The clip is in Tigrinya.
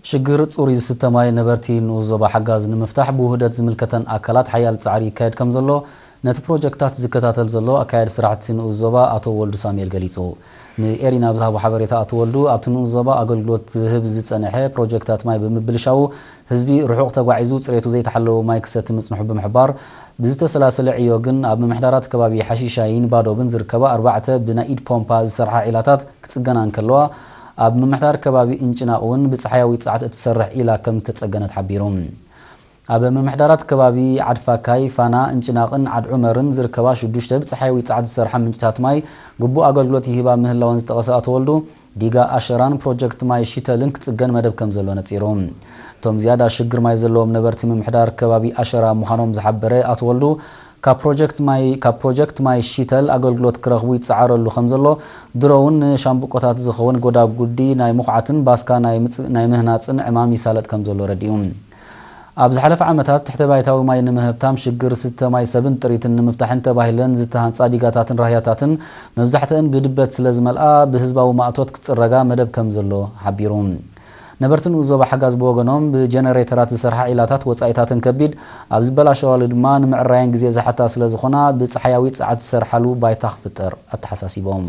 ሽግር ጽሩይ ዝስተ ማይ ነበርቲ ንኡስ ዞባ ሓጋዝ ንምፍታሕ ብውህደት ዝምልከተን ኣካላት ሓያል ጻዕሪ ይካየድ ከም ዘሎ ነቲ ፕሮጀክታት ዝከታተል ዘሎ ኣካያዲ ስራሕቲ ንኡስ ዞባ ኣቶ ወልዱ ሳሙኤል ገሊጹ። ንኤሪና ብዝሃቦ ሓበሬታ ኣቶ ወልዱ ኣብቲ ንኡስ ዞባ ኣገልግሎት ዝህብ ዝጸንሐ ፕሮጀክታት ማይ ብምብልሻዉ ህዝቢ ርሑቕ ተጓዒዙ ጽሬቱ ዘይተሓለወ ማይ ክሰቲ ምጽንሑ ብምሕባር ብዝተሰላሰለ ዕዮ ግን ኣብ ምምሕዳራት ከባቢ ሓሺሻይን ባዶብን ዝርከባ ኣርባዕተ ብናይ ኢድ ፖምፓ ዝሰርሓ ዒላታት ክጽገና እንከለዋ ኣብ ምምሕዳር ከባቢ እንጭናቕ እውን ብጸሓያዊ ጸዓት እትሰርሕ ዒላ ከም ዝተጸገነት ሓቢሩ። ኣብ ምምሕዳራት ከባቢ ዓድፋካይ፣ ፋና፣ እንጭናቕን ዓድ ዑመርን ዝርከባ ሽዱሽተ ብጸሓያዊ ጸዓት ዝሰርሓ ምንጭታት ማይ ግቡእ ኣገልግሎት ይህባ ምህላወን ዝጠቐሰ ኣቶ ወልዱ፣ ዲጋ ኣሸራን ፕሮጀክት ማይ ሺተልን ክጽገን መደብ ከም ዘሎ ነጺሩ። እቶም ዝያዳ ሽግር ማይ ዘለዎም ነበርቲ ምምሕዳር ከባቢ ኣሸራ ምዃኖም ዝሓበረ ኣቶ ወልዱ፣ ካብ ፕሮጀክት ማይ ካብ ፕሮጀክት ማይ ሺተል ኣገልግሎት ክረኽቡ ይጸዓረሉ ከም ዘሎ፣ ድሮ እውን ንሻምብቆታት ዝኸውን ጎዳጉዲ ናይ ምኹዓትን ባስካ ናይ ምጽ- ናይ ምህናጽን ዕማም ይሳለጥ ከም ዘሎ ረዲኡ። ኣብ ዝሓለፈ ዓመታት ትሕተ ባይታዊ ማይ ንምህብታም ሽግር ስተ ማይ ሰብን ጥሪትን ንምፍታሕን ተባሂለን ዝተሃንጻ ዲጋታትን ራህያታትን መብዛሕተን ብድበት ስለ ዝመልኣ ብህዝባዊ ማእቶት ክጽረጋ መደብ ከም ዘሎ ሓቢሩ። ነበርቲ ንኡስ ዞባ ሓጋዝ ብወገኖም ብጀነሬተራት ዝሰርሓ ዒላታት ወጻኢታተን ከቢድ ኣብ ዝበላሸዋሉ ድማ ንምዕራየን ግዜ ዝሓታ ስለ ዝኾና ብጸሓያዊ ጸዓት ዝሰርሓሉ ባይታ ክፍጠር ኣተሓሳሲቦም።